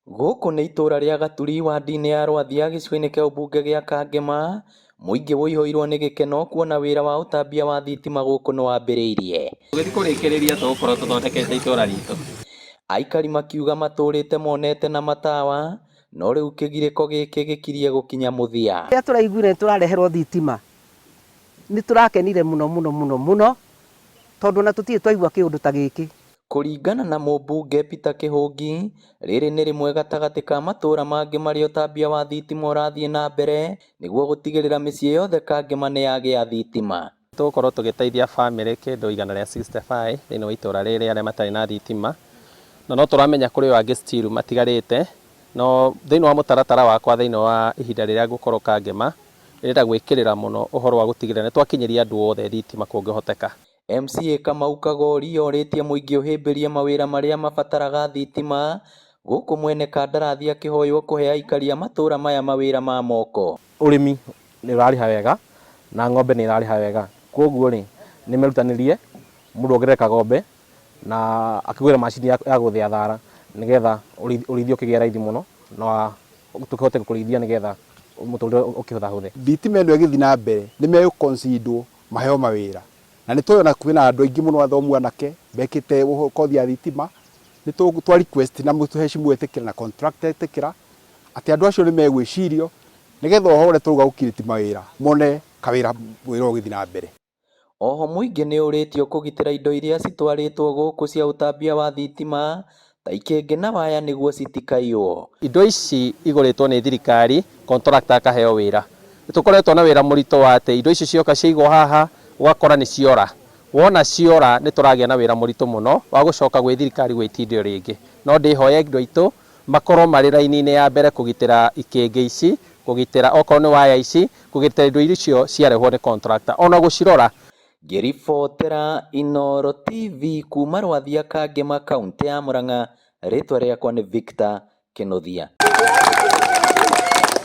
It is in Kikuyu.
Gũkũ nĩ itũra rĩa Gaturi wadi-inĩ ya Rwathia gĩcigo-inĩ kĩa ũmbunge gĩa Kangema, mũingĩ ũihũirwo nĩ gĩkeno kuona wĩra wa ũtambia wa thitima gũkũ nĩ wambĩrĩirie. Tũgĩthiĩ kũrĩkĩrĩria tũgũkorwo tũthondekete itũra ritũ. Aikari makiuga matũrĩte monete na matawa, no rĩu kĩgirĩko gĩkĩ gĩkirie gũkinya mũthia. Rĩrĩa tũraiguire nĩ tũrareherwo thitima nĩ tũrakenire mũno mũno mũno mũno tondũ ona tũtirĩ twaigua kĩũndũ ta gĩkĩ. Kũringana na mũmbunge Peter Kĩhũngi, rĩrĩ nĩ rĩmwe gatagatĩ ka matũra mangĩ marĩa ũtambia wa thitima ũrathiĩ na mbere nĩguo gũtigĩrĩra mĩciĩ yothe Kangema nĩ yagĩa thitima. Tũgũkorwo tũgĩteithia bamĩrĩ kĩndũ 165 thĩinĩ wa itũra rĩrĩ arĩa matarĩ na thitima, na no tũramenya kũrĩ o angĩ still matigarĩte, no thĩinĩ wa mũtaratara wakwa thĩinĩ wa ihinda rĩrĩa ngũkorwo Kangema, ndĩrenda gwĩkĩrĩra mũno ũhoro wa gũtigĩrĩra nĩ twakinyĩria andũ othe thitima kũngĩhoteka. MCA Kamau Kagori orĩtie mũingĩ ũhĩmbĩrie mawĩra marĩa mabataraga thitima, gũkũ mwene kandarathi akĩhoywo kũhe aikari a matũra maya mawĩra ma moko. Ũrĩmi nĩ ũrarĩha wega na ng'ombe nĩ ĩrarĩha wega, koguo rĩ nĩ merutanĩrie mũndũ ongerere kagombe na akĩgũre macini ya gũthĩa thara nĩgetha ũrĩithia ũkĩgĩe raithi mũno na tũkĩhote kũrĩithia nĩgetha mũtũrĩre ũkĩhũthahũthe. Thitima ĩno ĩgĩthiĩ na mbere nĩ megũ-considerwo maheo mawĩra na nĩ tũĩ ona kwĩna andũ aingĩ mũno athomu anake mekĩte kothi ya thitima, nĩ twa request na mũheshimiwa etĩkĩra na contractor etĩkĩra atĩ andũ acio nĩ megwĩcirio nĩgetha ũhoro ũrĩa tũrauga gũ create mawĩra mone kawĩra wĩra ũgĩthiĩ na mbere. Oho mũingĩ nĩ ũrĩtio kũgitĩra indo iria citwarĩtwo gũkũ cia ũtambia wa thitima ta ikĩngĩ na waya nĩguo citikaiywo. Indo ici igũrĩtwo nĩ thirikari, contractor akaheo wĩra. Nĩ tũkoretwo na wĩra mũritũ wa atĩ indo ici cioka ciaigwo haha ũgakora nĩ ciora. Wona ciora nĩ tũragĩa na wĩra mũritũ mũno wa gũcoka gwĩ thirikari gwĩtia indo rĩngĩ. No ndĩhoye andũ aitũ makorwo marĩ raini-inĩ ya mbere kũgitĩra ikĩngĩ ici, kũgitĩra okorwo nĩ waya ici, kũgitĩra indo icio ciarehwo nĩ contractor ona gũcirora. Ngĩribotera Inooro TV kuma Rwathia Kangema kaũntĩ ya Murang'a, rĩtwa rĩakwa nĩ Victor Kĩnuthia.